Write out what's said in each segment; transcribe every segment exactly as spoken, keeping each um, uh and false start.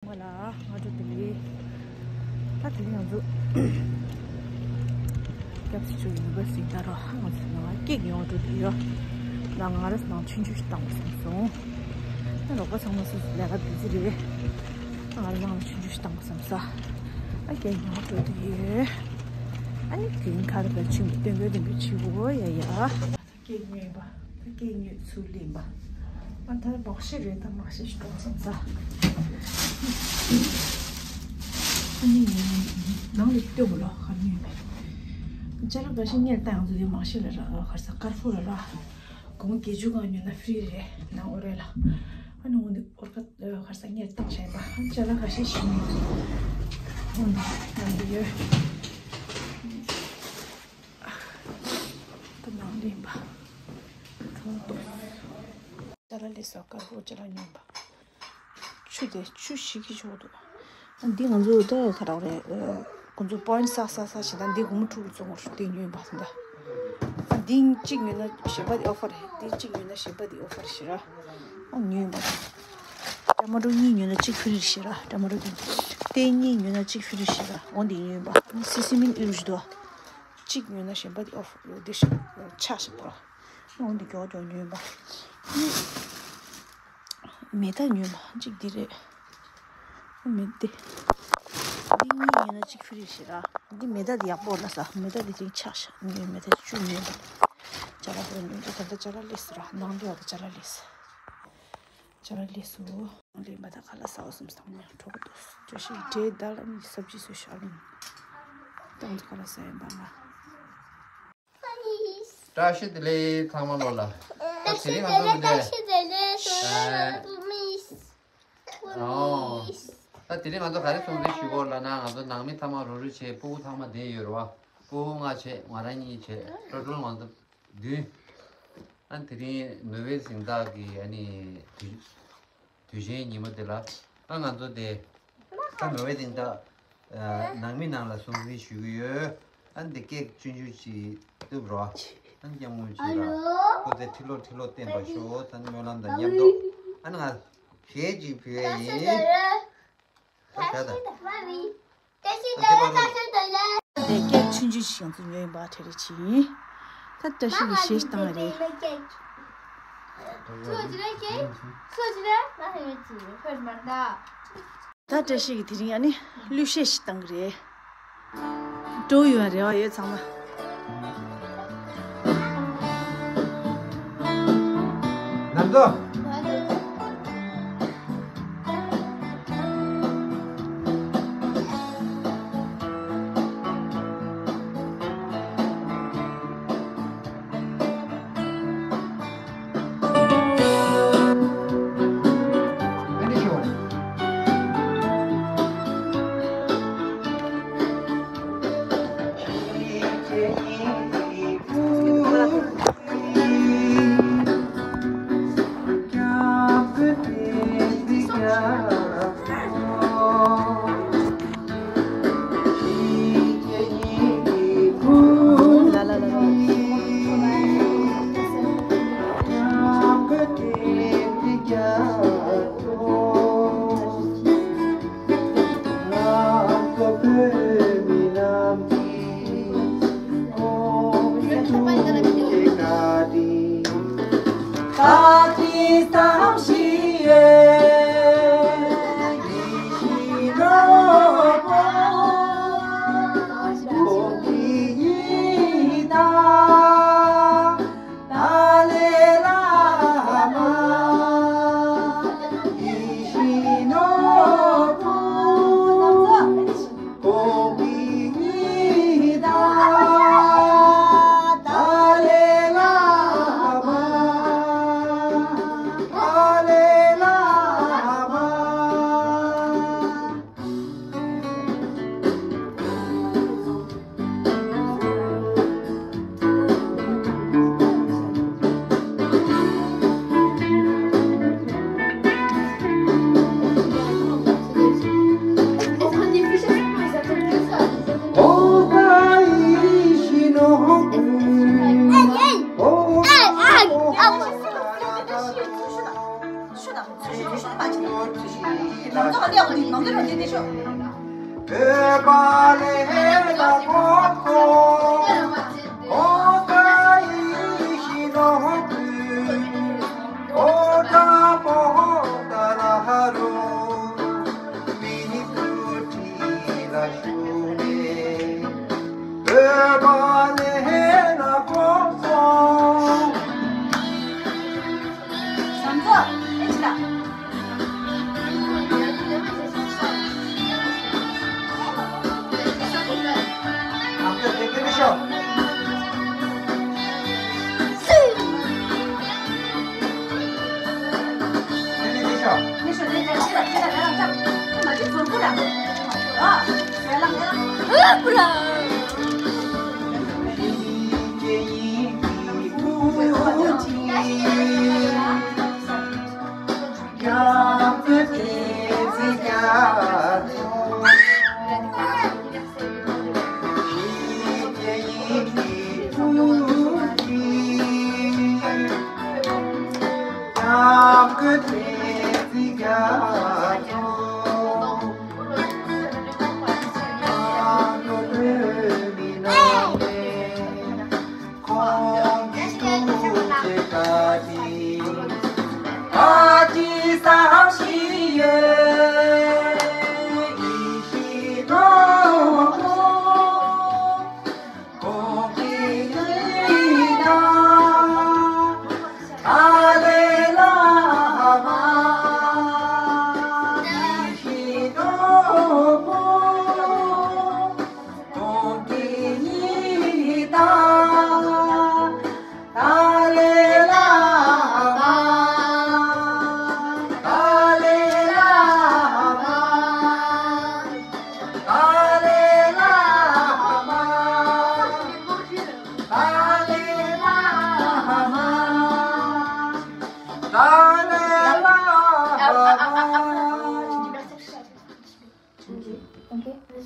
མ་ལ་ང་ཚོ་དེ་ལས་ད་དེ་ལས་ང་ཚོ་སྐྱབས་སུ་མཆི་ཡུ་ནི་ཝར་སི་ཊི་ད་རོ་ང་ཚོ་ནང་ཀེག་ཉོ་འགྲོ་དུས་ཡོད། ད་ང་རང་ནང་ཆུང་ཆུང་ཞིག་བཏང་བསམ་སོང་། ད་རོགས་པ་ཚང་མ་སོ་སོ་ལས་ཀ་བི་ཛི་རེད། ད་ང་རང་ནང་ཆུང་ཆུང་ཞིག་བཏང་བསམ་ས། ཨ་ཀེག་ཉོ་འགྲོ་དུས་ཡོད། ཨ་ནི་དེ་རིང་ཁ་ར་བ་ཆུང་གི་སྟོན་གོས་དེ་འདྲ་ཆུ་བོ་ཡ་ཡ། ད་ཀེག་ཉོས་པ། ད་ཀེག་ཉོས་ཚུལ་ལེན་པ། ཨ་ད་མག་ཤི་རེད། ད་མག་ཤི་ཞིག་གཏོང་བསམ་ས། ཨ་ནི་ནང་ལ་སྟོན་གོ་ལ་ཁ་ཉོས་པས། ཅ་ལག་འགའ་ཤས་སྔར་བཏང་ཡོང་དུས་དེ་མག་ཤི་ལ་ར་ཁར་ས་ཀར་ཕུ་ལ་ར། གོང་བརྒྱད་ཅུ་སྒང་ཉོས་ན་ཧྥི་རི་རེད་ནང་འོ་རེད་ལ། ཨ་ནི་འོ་འདི་འོར་ཁ་ཁར་ས་སྔར་བཏང་བྱས་པ། ཨ་ཅ་ལག་འགའ་ཤས་ཤིག་ཉོས། འོ་འདི་ནང་དུ་ཡོད། ད་ནང་ལེན་པ། གྲོང་པ། ཅ་ལག་ལས་སོགས་དཀར་པོ་ཅ་ལག་ཉོས་པ། ཆུ་དེ་ཆུ་ཞིག་གི་ཆོག་འདུག་འདི་ང་ཚོ་ད་ག་རང་རེད། ཁོང་ཚོ་པོ་ཡིན་ཊི་བསགས་བསགས་བསགས་བྱས་ད་འདི་སྒོར་མོ་དྲུག་བཙོང་བར་འདི་ཉོས་པ་ད། འདི་གཅིག་ཉོས་ན་གཞན་པ་དེ་ཨོ་ཕར་རེད། འདི་གཅིག་ཉོས་ན་གཞན་པ་དེ་ཨོ་ཕར་ཞེ་ར། ཨ་ཉོས་པ། ཊ་མ་ཊོ་གཉིས་ཉོས་ན་གཅིག་ཧྥི་རི་ཞེ་ར། ཊ་མ་ཊོ་གཉིས། དེ་གཉིས་ཉོས་ན་གཅིག་ཧྥི་རི་ཞེ་ར། འོ་འདི་ཉོས་པ། སི་སི་མིན་ཨི་རུ་ཞིག་འདུག་གཅིག་ཉོས་ན་གཞན་པ་དེ་ཨོ་ཕར་འདི་ཞིག་ཆག་ཞིག་པ། འོ་འདི་མགྱོགས་མགྱོགས་ཉོས་པ། མེ་ཏ་ཉོས་པ་གཅིག་འདི་རེད། མེ་ཏ། འདི་གཉིས་ཉོས་ན་གཅིག་ཧྥི་རི་ཞེ་ར། འདི་མེ་ཏ་འདི་ཡག་པོ་ལ་ས། མེ་ཏ་འདི་ཅིག་ཆག་ཤག་ཉོས། མེ་ཏ་བཅུ་ཉོས་པ། ཅ་ལག་པོ་ཉོས་པ། ད་ལྟ་ཅ་ལག་ལས་སུ་ར་ནང་འདི་བ་ད་ཅ་ལག་ལས་སུ། ཅ་ལག་ལས་སུ། ནང་ལས་མ་ད་ཁ་ལ་ས་བ་སུམ་སྟངས་ཉག་གྲོགས་པོ་ཏོ་སུ་ཅོ་ཤི་འདྲེ་ད་ལ་ནི་སབ་ཅི་སུ་ཤ་ལུང་། ཏང་ཁ་ལ་ས་ཡིན་པ་ང་། བཀྲ་ཤིས་བདེ་ལེགས་ཚང་མ་ལོ་ལ། ད་དེ་རིང་ང་ཚོ་མི་འདྲ། ཨོ། ད་དེ་རིང་ང་ཚོ་ག་རེ་སྲུང་བརྩི་ཞུ་གོ་ལ་ན། ང་ཚོ་ནང་མི་ཚང་མ་རུ་རུ་བྱས། སྤུ་གུ་ཚང་མ་བསྡད་ཡོད་རེད་བ། སྤུ་གུ་ལྔ་བྱས། ང་རང་གཉིས་བྱས། ཊོ་ཊལ་ང་ཚོ་བདུན། ཨ་དེ་རིང་ནོ་བྷེལ་གཟེངས་རྟགས་ཀྱི་ཨ་ནི་དུས་དུས་ཆེན་ཉིན་མོ་དེ་ལ། ཨ་ང་ཚོ་དེ་ད་ནོ་བྷེལ་གཟེངས་རྟགས་ནང་མི་ནང་ལ་སྲུང་བརྩི་ཞུ་གི་ཡོད། ཨ་འདི་ཀེག་ཆུང་ཆུང་ཅིག་གཏུབ་རོགས། ཨ་སྐྱབས་མགོན་ཅིག་ར་ཁོ་ཚོས་ཁྲི་ལོ་ཁྲི་ལོ་བརྟན་པར་ཤོག་ད་སྨོན་ལམ་དང་མཉམ་དུ། ཨ་ནི་ང་གཞས་ཅིག་ཕུལ་ཡ་ཡིན། ད་བྱ་ད། དེ་སྐད་ཆུང་ཆུང་ཞིག་ང་ཚོ་ཉོས་ཡིན་པ་དེ་རེད་ཅིང་། ད་བཀྲ་ཤིས་ཀྱི་གཞས་ཤིག་བཏང་བ་རེད། ད་བཀྲ་ཤིས་ཀྱི་དེ་རིང་ཨ་ནི་གླུ་གཞས་ཤིག་བཏང་གི་རེད། འགྲོ་ཡོད་རེ་བ་ཡོད་ཚང་མ། ནམ་དུ།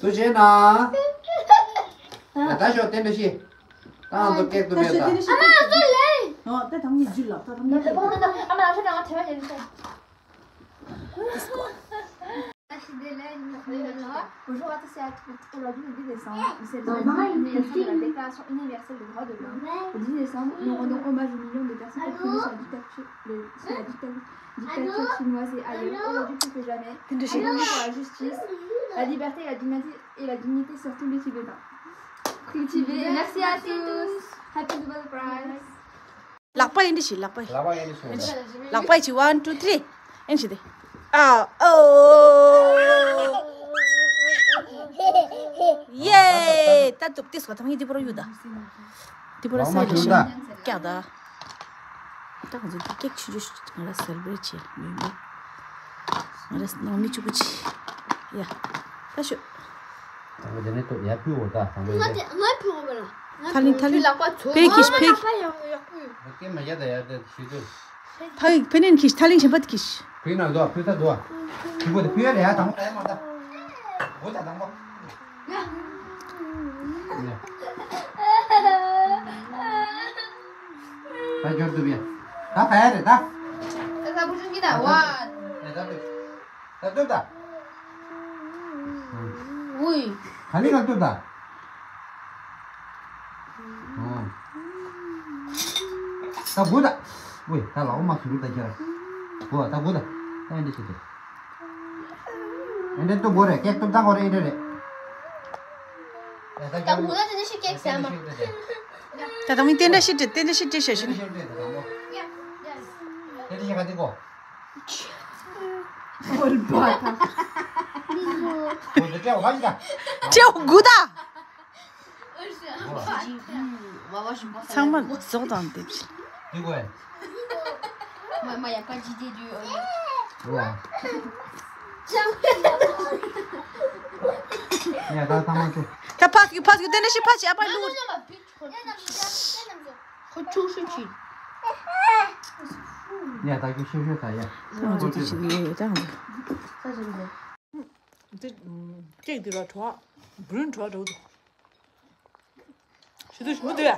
ཐུགས་རྗེ་གནང་། ད་ད་ཞོག་བསྟན་འགྲོ་ཤི། ད་ང་ཚོ་ཀེག་ཏུ་མེད་ད། ཨ་མ་ང་ཚོ་ལེ། ཨོ་ད་དང་ནི་ཇུ་ལ་ད་དང་ནི་ཇུ་ལ། ཨ་མ་ང་ཚོ་ང་ཐོས་པ་ཡིན་ད། Bonjour à tous et à toutes. Aujourd'hui, le dix décembre, nous célébrons la déclaration universelle des droits de l'homme. Le dix décembre, nous rendons hommage aux millions de personnes opprimées sur la dictature, le- sur la dictature, dictature chinoise et ailleurs. Aujourd'hui, plus que jamais, luttons pour la justice, la liberté et la dignité, et la dignité sur tous les Tibétains. Cultivez. Merci à tous. Happy Nobel Prize. ལག་པ་ཡིན་འདི་ཞིག་ལག་པ་ཡིན། ལག་པ་ཡིན་འདི་ཞིག་ལག་པ་ཡིན་ཞིག་འདི། ཨ་ཨོ། ཡེ། ད་དུབ་ཏི་སོ་ཐང་ཡི་དི་པོ་ར་ཡུ་ད། དི་པོ་ར་སའི་ལ་ཤ་ཀྱག་ད། ད་ང་ཚོ་ཀེག་ཆུ་ཆུ་ང་ལ་སེལ་བྲེ་ཆེ་མི་མི། ང་ལ་ནང་མི་ཆུ་པོ་ཆེ། ཡ། ད་ཤོད། དང་པོ་དེ་ནས་ལྟོས། ཡར་ཕུལ་འོ་ད། དང་པོ་ཡར་ང་དེ་ང་ཕུལ་འོ་བ་ལ། ཐ་ལིང་ཐ་ལིང་། ལག་པ་ཚོ་ཕེ་ཁིሽ་ཕེ། ལག་པ་ཡག་ཡག་ཕུལ། ཀེ་མ་ཡ་ད་ཡ་ད་ཤི་དུ། ཕ་ཕེ་ནན་ཁིሽ་ཐ་ལིང་ཆེན་པ་ཏི་ཁིሽ། ཕུལ་ན་འདུག་ཕུལ་ས་འདུག་ཕུལ་གོ་དེ་ཕུལ་ཡ་རེད་ཡ། དང་པོ་ད་ཡ་མ་ད། འོ་ད་དང་པོ། ད་འབྱོར་ཐུབ་ཡ། ད་ཕ་ཡ་རེད་ད། ད་ད་བུ་ཆུང་གི་ད་བ། ད་ད་ད་ད་ད། ཝུའི། ག་ནི་ག་ལྟོས་ད། ཨོ། ད་དགུ་ད། ཝུའི་ད་ལའོ་མ་སུ་རུ་ད་ཁྱེར། དགུ་ད་དགུ་ད། ད་ཨེ་འདྲ་ཞིག་ད། ཨེ་འདྲ་ལྟོས་དགོས་རེད། ཀེག་ལྟོས་ད་དགོས་རེད། ཨེ་འདྲ་རེད། ད་དགུ་ད་དེ་འདྲ་ཞིག་ཀེག་ཟ་མ། ད་དང་མི་དེ་འདྲ་ཞིག་དེ་འདྲ་ཞིག་དེ་ཞེས་ཞུ་ནི། དེ་འདྲ་ཞིག་ག་དེ་གོ། ཨོལ་བ་ད། ཁོ་ཚོ་སྤྲེའུ་ཧ་ཅི་ད། སྤྲེའུ་དགུ་ད། ཚང་མ་རྫོགས་དང་འདེབས། འདི་གོ་ཨེ། མ་མ་ཡ་ཀ་ཇི་དེ་དུ་ཨོལ། ཝ། ཡ་ད་ཚང་མ་ཚེ། ད་ཕ་སྐྱུ་ཕ་སྐྱུ་དེ་འདྲ་ཞིག་ཕ་ཆེ་ཨ་ཕ་ལུག་ཁོ་ཆུང་ཤོས་ཆེ། ཡ་ད་ཁྱོད་ཤོད་ཤོད་ད་ཡ། ང་ཚོ་དེ་ཞིག་ཡོད་ཡོད་ད་ང་ཚོ། འདི་ཀེག་འདི་ལ་བྲོ་བ་བུ་རིན་བྲོ་བ་འགྲོ་འདུག་ཞི་དུ་ཞི་མོ་དུ་ཡ།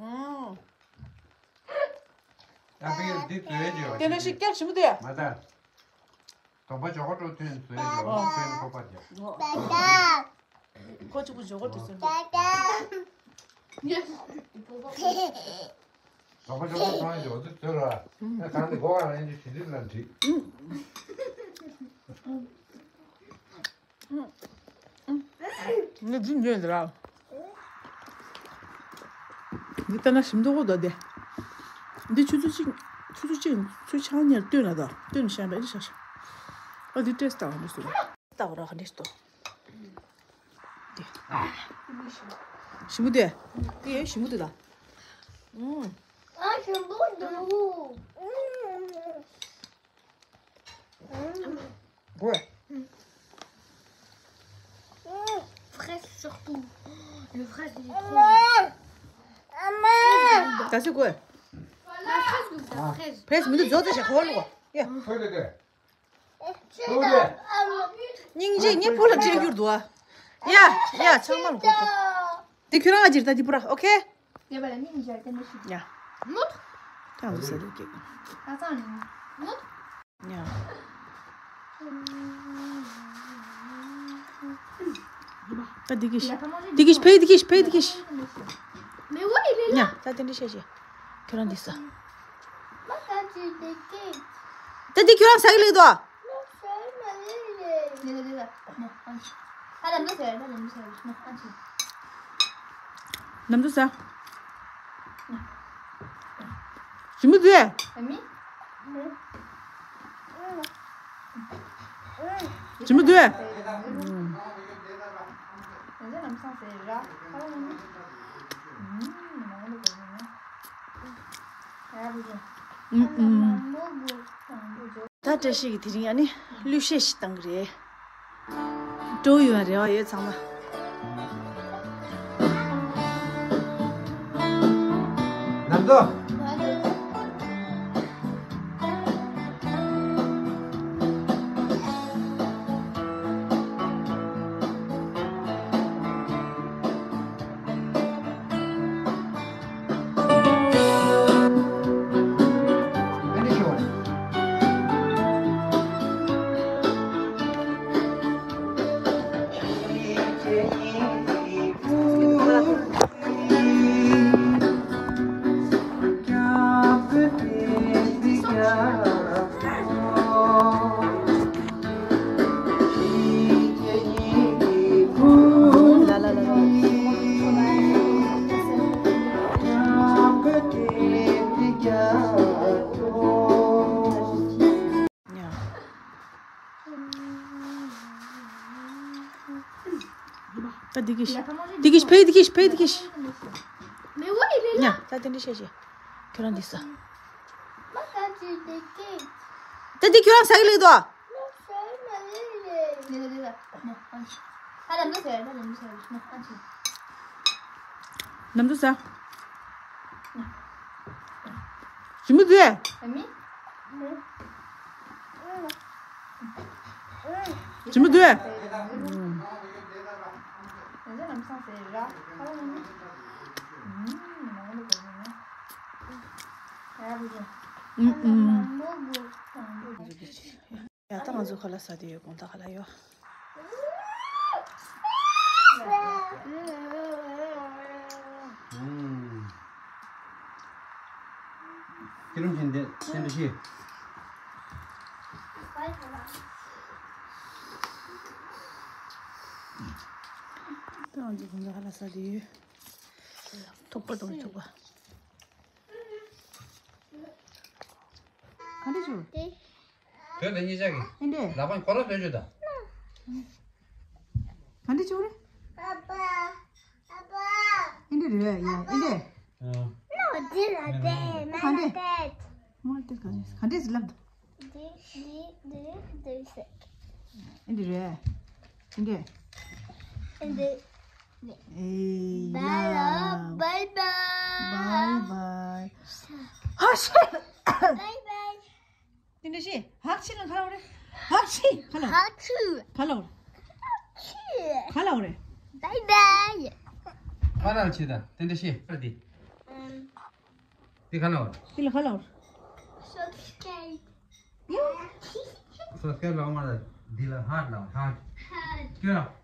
ཨོ། ད་ཕིའི་འདི་བཟོས་ཀྱི་ཡོད། དེ་ནས་ཤིག་སྐྱག་ཞིམ་པོ་དེ། མ་ད། དོག་པ་ཇོ་ཁོ་ཏོ་ཐོན་བཟོས་ཀྱི་ཡོད། ཨོ། ཐོན་ཁོ་པ་ཇ། ཁོ་གཅིག་པུ་ཇོ་ཁོ་ཏོ་ཟེར། དོག་པ་ཇོ་ཁོ་ཐོན་ཡོད་དུ་ཟེར་ར། ཨ་གང་དེ་གོ་ག་ལ་ཡིན་དུ་ཞི་དུས་ལ་འགྲིག་ངས་རྒྱུ་ཉོས་འདི་ར། འདི་ལྟ་ན་ཞིམ་མདོག་གོ་འདུག་སྟེ། འདི་ཆུ་ཚོད་གཅིག་ཆུ་ཚོད་གཅིག་ཆུ་ཚོད་ཆང་ཉར་བཏོན་ལ་ད་བཏོན་ཤ་བའི་ཤ་ཤ། ཨ་འདི་ཏེས་ལྟ་བ་འདི་སུ་ལྟ་བ་ར་ག་འདྲས་སུ། འདི་ཞིམ་པོ་འདི། འདི་ཡང་ཞིམ་པོ་འདུག་ད། ཨུམ། ཨ་ཞིམ་པོ་འདུག Ouais. Fraise surtout. Le fraise, il est trop bon. T'as c'est quoi? La fraise, la fraise. Fraise, mais nous autres, c'est quoi, quoi? Yeah. སྙིང་རྗེ་ངའི་བུ་ལ་སྤྲད་རྒྱུར་འདུག་ཨ། ཡ་ཡ་ཚང་མ་ལ་གོ་ཐུབ། དེ་ཁྱོད་རང་ཨ་ཅིར་ད་འདི་པུ་ར་ཨོ་ཁེ། ཡ། ཀྱང་འདུག་ས་འདུག་ཀྱེ། ཡ། ད་འདི་གིས་འདི་གིས་ཕེ་འདི་གིས་ཕེ་འདི་གིས། Mais ouais, il est là. ཡ་ད་དེ་འདྲ་བཤད་བཤད། ཁྱོད་རང་འདི་ས། ད་འདི་ཁྱོད་རང་ཟ་གི་ལེགས་དོ། ནམ་དུ་ཟ། ཞིམ་པོ་འདུག་ཞིམ་པོ་འདུག་ཨུམ་ཨུམ། ད་བཀྲ་ཤིས་ཀྱིས་དེ་རིང་ཨ་ནི་གླུ་གཞས་ཤིག་བཏང་གི་རེད། སྤྲོ་ཡོང་རེ་བ་ཡོད་ཚང་མ། ནམ་དུ། ད་འདི་གིས་འདི་གིས་ཕེ་འདི་གིས་ཕེ་འདི་གིས། ཡ་ད་དེ་འདྲ་བཤད་བཤད། ཁྱོད་རང་འདི་ས། ད་འདི་ཁྱོད་རང་ཟ་གི་ལེགས་དོ། ནམ་དུ་ཟ། ཞིམ་པོ་འདུག་ཞིམ་པོ་འདུག་ཨུམ་ཨུམ། ཡ་ད་ང་ཚོ་ཁ་ལག་ཟ་དེ་ཡོད། དགོང་དག་ཁ་ལག་ཡོད། ཁྱེད་རང་བཞིན་དེ་དེ་འདྲ་ཞིག་ད་ང་ཚོ་དགོང་དག་ཁ་ལག་ཟ་དེ་ཡོད། ཐུག་པ་དང་ཐུག་པ། ག་འདྲ་བྱུང་། དེ་ལ་གཉིས་ཆ་གི། ཨེ་འདྲས། ལག་པ་ཁོ་ར་ལོས་བྱོས་ད། ག་འདྲ་བྱུང་རེད། ཨ་ཨེ་འདྲས་རེད་ཡ་ཨེ་འདྲས། No, this is a bed. My bed. མོལ་ཏེ་ག་འདྲས་ག་འདྲས་ལབ་འདུག་འདི་འདི་འདི་འདི་ཟེར། ཨེ་འདྲས་རེད། ཨེ་འདྲས། ཨེ་འདྲས། ཨེ་ཡ། Bye bye. Bye bye. ཧ་ཤེ། Bye bye. དེ་འདྲ་ཞིག་ཧག་ཆི་ལ་ཁ་ལོ་རེད། ཧག་ཆི་ཁ་ལོ། ཧག་ཆི། ཁ་ལོ་རེད། ཁ་ལོ་རེད། Bye bye. ཁ་ལོ་ཆི་ད་དེ་འདྲ་ཞིག་ཨ་དེ། དེ་ཁ་ལོ་རེད། དེ་ལ་ཁ་ལོ་རེད། Subscribe. Subscribe ལ་མ་ལ་འདི་ལ་heart ལ་heart. Heart. ཀྱོ།